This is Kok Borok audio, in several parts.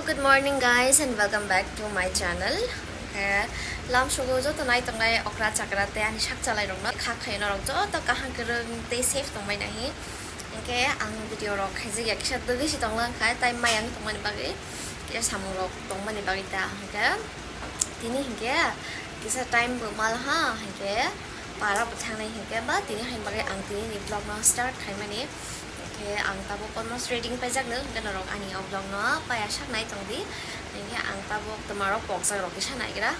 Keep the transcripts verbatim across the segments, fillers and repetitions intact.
Good morning guys and welcome back to my channel. Khe lam sugo joto nai tongnai okra chakra tei ani sak chalai rokno kha khaina rok joto kaham kwrwng tei safe tongbai nahi. Hinkhe ang video rok khaijak ya kisa dogwi si tonglang kha tai mayang tongmani bagwi kisa samung rok tongmani bagwi ta hinkhe tini hinkhe kisa time bo mal ha hinkhe para bo thangnai hinkhe ba tini hai bagwi ang tini ni vlog no start khaimani. Hinkhe ang tabuk almost ready wng paijak no, hinkhe norok ani o vlog no paya sak nai tong di. Hinkhe ang tabuk twma rok pokjak rok kisa naigra.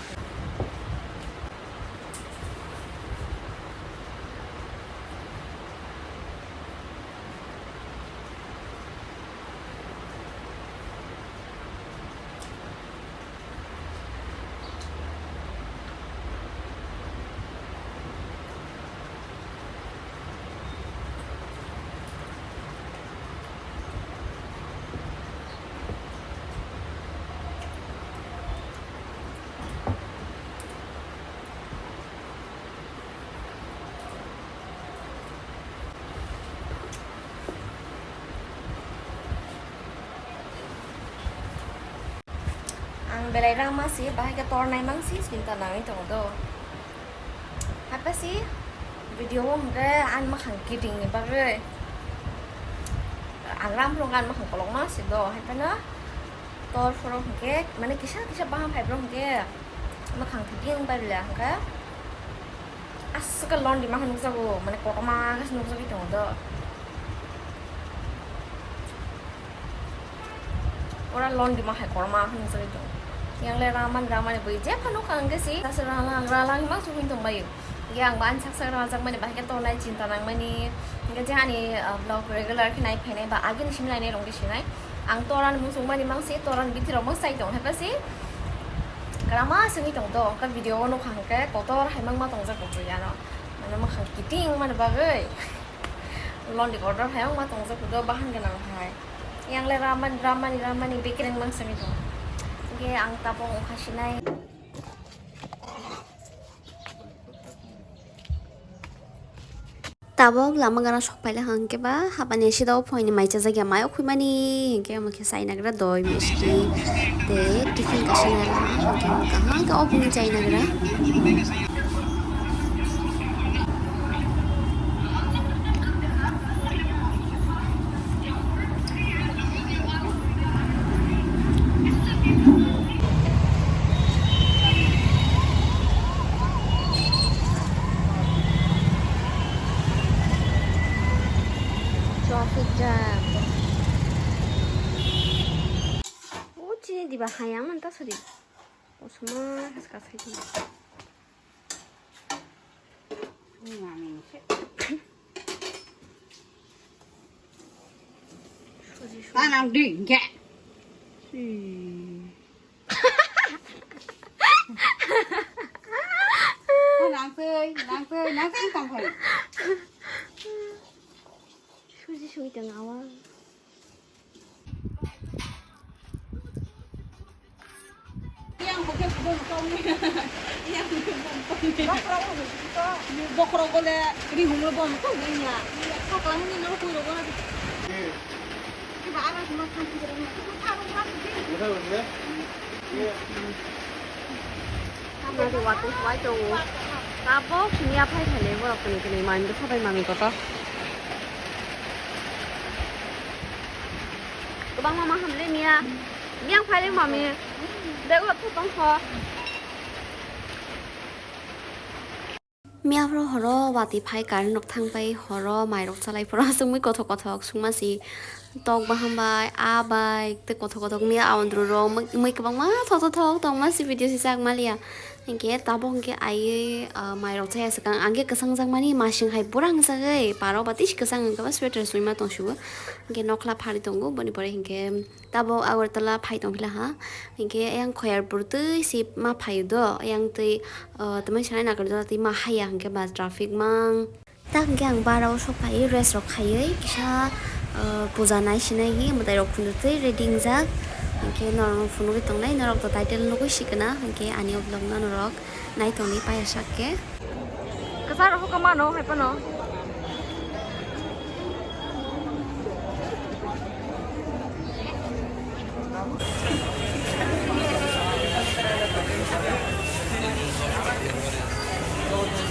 Ang belai rama si, bahai khe tornai mang si, sinta nangwi tongo do. Haiphasi video o hwnkhe ani mwkhang kiting ni bagwi ang ram phuru ang ani mwkhang kolokma si do, haiphano tor phuru hwnkhe mane kisa kisa baham phai phuru hwnkhe mwkhang kiting bai le hwnkhe. Aswk khe londima khe nukjago, mane kotorma khe se nukjagwi tongo do. Ora londima hai kotorma khe nukjagwi tongo. Yang le ramani, ramani bui jephano kha hwnkhe si, sase rang, rang, mang sugwi tongbaio. Yang ba ani sak sak rangjakmani bahai khe tongnai chinta nangmani. Hwnkhe je ani, ah, vlog regular khe nai phainai ba agini simi lainai rong khe sinai. Ang toran muchungmani mang si, toran bithi rok mang sai tong haiphasi. Kwrama sengwi tong to, hwnkhe video o nukha hwnkhe kotor hai mangma tongjak bo bui ano. Mane mwkhang kiting mani bagwi. Londi kotor hai mangma tongjak do bahan gwnang hai. Yang le ramani, ramani, ramani bekereng mang sengwi tong. Hwnkhe ang tabuk wngkha sinai. Tabok lama gana sok pailakha hwnkhe ba habani sida o phoini mai chajak ya mai o khwi mani hwnkhe omo khe chai nagra doi misti tei tiffin kaisa nagra hwnkhe omo kaham khe obo hwnwi chai nagra. Traffic jam. O chini diba hayang manta sori. O soma has kasai di. Suji, suji. Tanang di, enggak. Hmm. Tanang sih, nang sih, nang sih, tang sih. Suji, suji, tang awang. Bokhorok bole rihumlo bom tong ya. Saklang ni no koi rogo na. Nari watwi huwai tongo. Tabok sini aphai thani borok kwnwi kwnwi manwi sabai manwi kotor. Kwbangma ma hamle miya. Miyang phai le mami. Bego thupang kho. Miya phoro horo watwi phai current rok thang pai horo mairok chalai phoro aswk mui kothok kothok sungma si tok baham bai aa bai tei kothok kothok miya aondru rok mui kwbangma thok thok thok tongma si video si chak maliya hinkhe tabok hinkhe aiwi mairok chaya swkang ang khe kwchang jakmani masing hai pura hwnjagwi parok ba tisi kwchang wngkha ba sweater swima tongsigo hinkhe nokla phari tongo boni pore hinkhe. Tabok Agartala phai tongphila ha, hinkhe ayang Khoyarpur twi si ma phaio do, ayang twi, ah, tamo sanai Nagarjala twi ma haya hinkhe ba traffic mang. Tak hinkhe ang bara o sok phaiwi rest rok khaiwi kisa, ah, puja nai sinai hi mwtai rok phunuk twi ready wngjak. Hinkhe norok no phunugwi tongnai, norok to title nugwi sikana, hinkhe ani o vlog no norok nai tongwi paiya sak khe. Kwcharo hokha mano hai phano.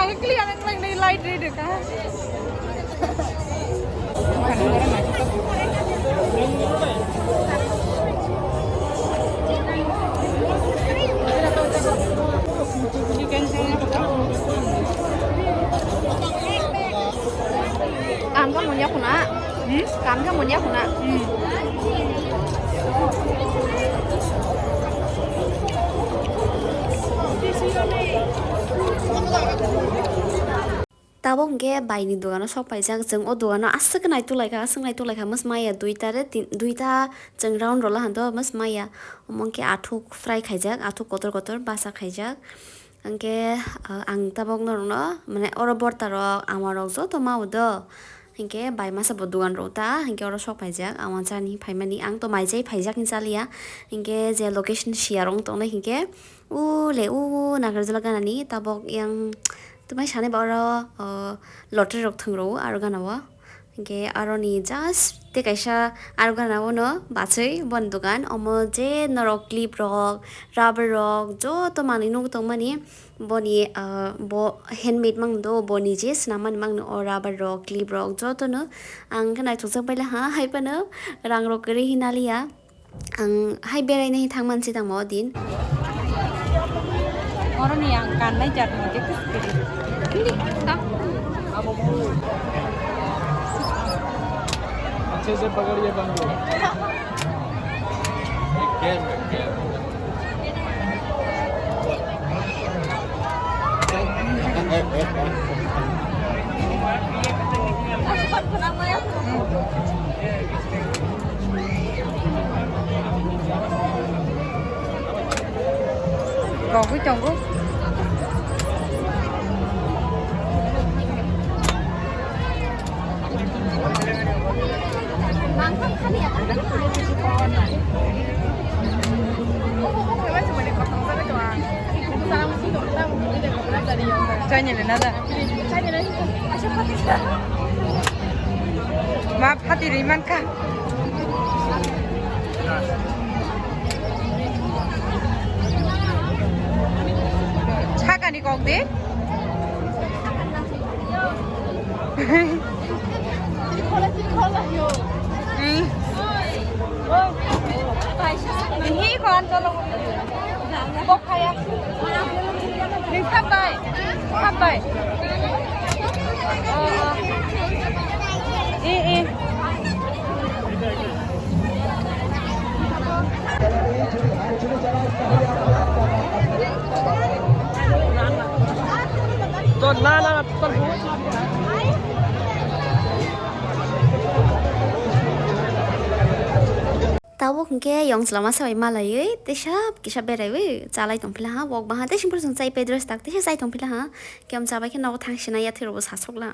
Ang clear ang lang dai light red ka. Kam ka munya khuna. Hmm? Kam ka munya khuna. Hmm. Tabuk hwnkhe baini dogano sok paijak, chwng o dogano aswk naituk laikha, aswk naituk laikha, mwsmaya duita re tin, duita chwng round rola hando mwsmaya, omo hwnkhe athuk fry khaijak, athuk kotor kotor basa khaijak. Hwnkhe, ah, ang tabuk norokno, mane, oro borta rok, ama rok joto ma o do. Hwnkhe bai masa bo dogan rok ta, hwnkhe oro sok paijak, ama chani phaimani, ang to mai chai phaijak hinwi chaliya. Hwnkhe je location siya rok tongnai hwnkhe, o le, o Nagarjala ganani tabuk yang, twmai sanai ba oro, o, lottery rok thwng rwo aro gana o. Hwnkhe aroni just tei kaisa aro gana o no bachwi boni dogan. Omo je norok clip rok, rubber rok, joto manwi nugwi tongmani boni, ah, bo handmade mang do, boni je swnammani mang no o rubber rok, clip rok joto no. Ang khe naithokjak bai laha, hai phano rang rok kwrwi hinaliya. Ang hai beraina hi thangman si tangmo o din. Oroni ang kannai jat mo je kwrwi. Hindi, ta. Achhe se pakad liya bang. Kogwi tongo. Chai ni le na da. Ma phati ri man kha. Sakani kok de. Hi, kok an tolo. Kok khaya. Ni khabai. Khabai. Oh, oh. Eh, eh. To na, na, na, to. Tabuk hwnkhe yong chwlama sabai malaiwi teisa kisa beraiwi chalai tongphila ha, wok baha tei simpor chwng chai Pedro tak teisa chai tongphila ha, khe om chabai khe nogo thang sinai yathwi rokbo sasokla.